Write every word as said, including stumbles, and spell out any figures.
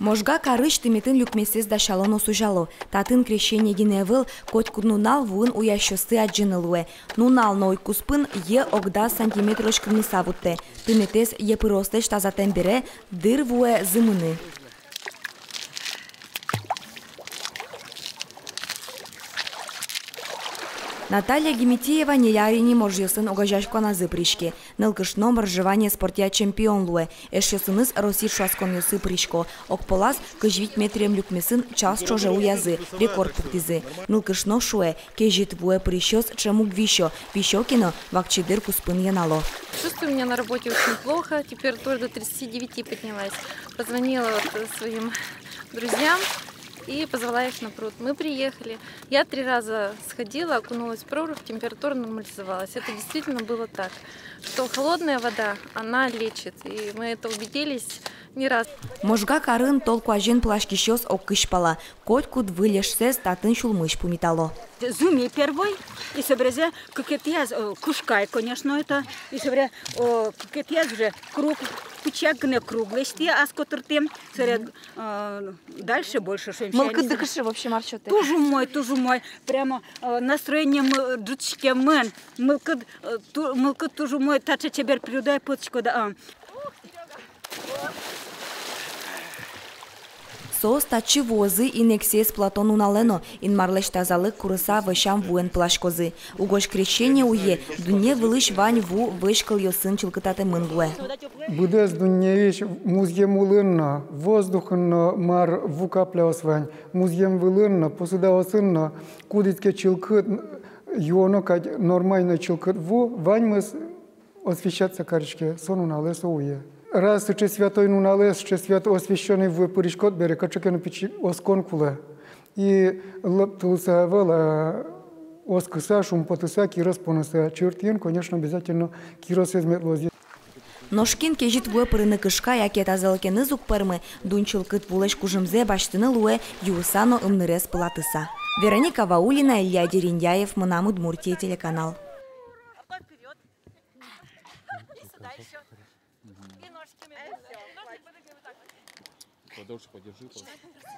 Можга карысь тыметын люкмесэз дасяло но сузяло. Татын крещение гинэ ӧвӧл, котькуд нунал вуын уясьёсты адӟыны луэ. Нунал но уй куспын йӧ ог дас сантиметрозь кынмыса вуттэ. Тыметэз йӧ пырыослэсь тазатэм бере, дыр вуэ зымыны. Наталья Геметиева ньыль ар ини можъёсын огазеяськоназы пыриське. Нылкышно моржевание спортъя чемпион луэ. Эшъёсыныз Россиысь ӵошатсконъёсы пырисько. Огполаз кызь вить метрем люкмесын час ӵоже уязы, рекорд пуктӥзы. Нылкышно шуэ, кезьыт вуэ пырисьёс ӵем уг висё, висё ке но, вакчи дыр куспын йӧнало. Чувствую меня на работе очень плохо, температура до тридцати девяти поднялась. Позвонила вот, э, своим друзьям и позвала их на пруд. Мы приехали. Я три раза сходила, окунулась в прорубь, температура нормализовалась. Это действительно было так, что холодная вода, она лечит. И мы это убедились не раз. Можга карын тол куазен пыласькисьёс ог кызь пала. Котькуд выль эшсэс татын сюлмысь пумитало. Зуми первой, и собере кыкетӥяз, э, кышкай, конечно, это, и собере, э, кыкетӥяз уже круг, пычак гинэ круг лэсьтӥ, ас котыртӥ, собере, э, дальше больше, шуом. Мылкыдды кыӵе вообще, мар сётэ? Туж умой, туж умой, прямо, э, настроение мы-, ӝутскемын, мылкыд, э, ту-, мылкыд туж умой, таӵе чебер природа потӥськод, а. Соос татчы вуозы инэксэс пылатон нуналэ но, Инмарлэсь тазалык курыса вӧсям вуэн пыласькозы. Угось крещение уе дунне вылысь вань ву вӧсь кылъёсын чылкытатэмын луэ. Быдэс дуннеысь музъем улын но, воздухын но, мар ву капляос вань, музъем вылын но, посудаосын но, кудӥз ке чылкыт, юоно кадь нормально чылкыт ву, ваньмыз освящаться кариське со нуналэ, со уе. Раз сыӵе святой нуналэ, сыӵе святой освящённый вуэ пыриськод бере, кыӵе ке но пичи оскон кулэ. И лыптылыса ӧвӧл, а оскыса, шумпотыса, кирос поныса. Чыртыын, конечно, обязательно киросэз мед луоз. Нош кин кезьыт вуэ пырыны кышка яке тазалыкеныз уг пӧрмы, дун чылкыт вулэсь кужымзэ басьтыны луэ юыса но ымнырез пылатыса. Вероника Ваулина, Илья Дерендяев, «Мынам Удмуртие» телеканал. Подольше подержи, пожалуйста.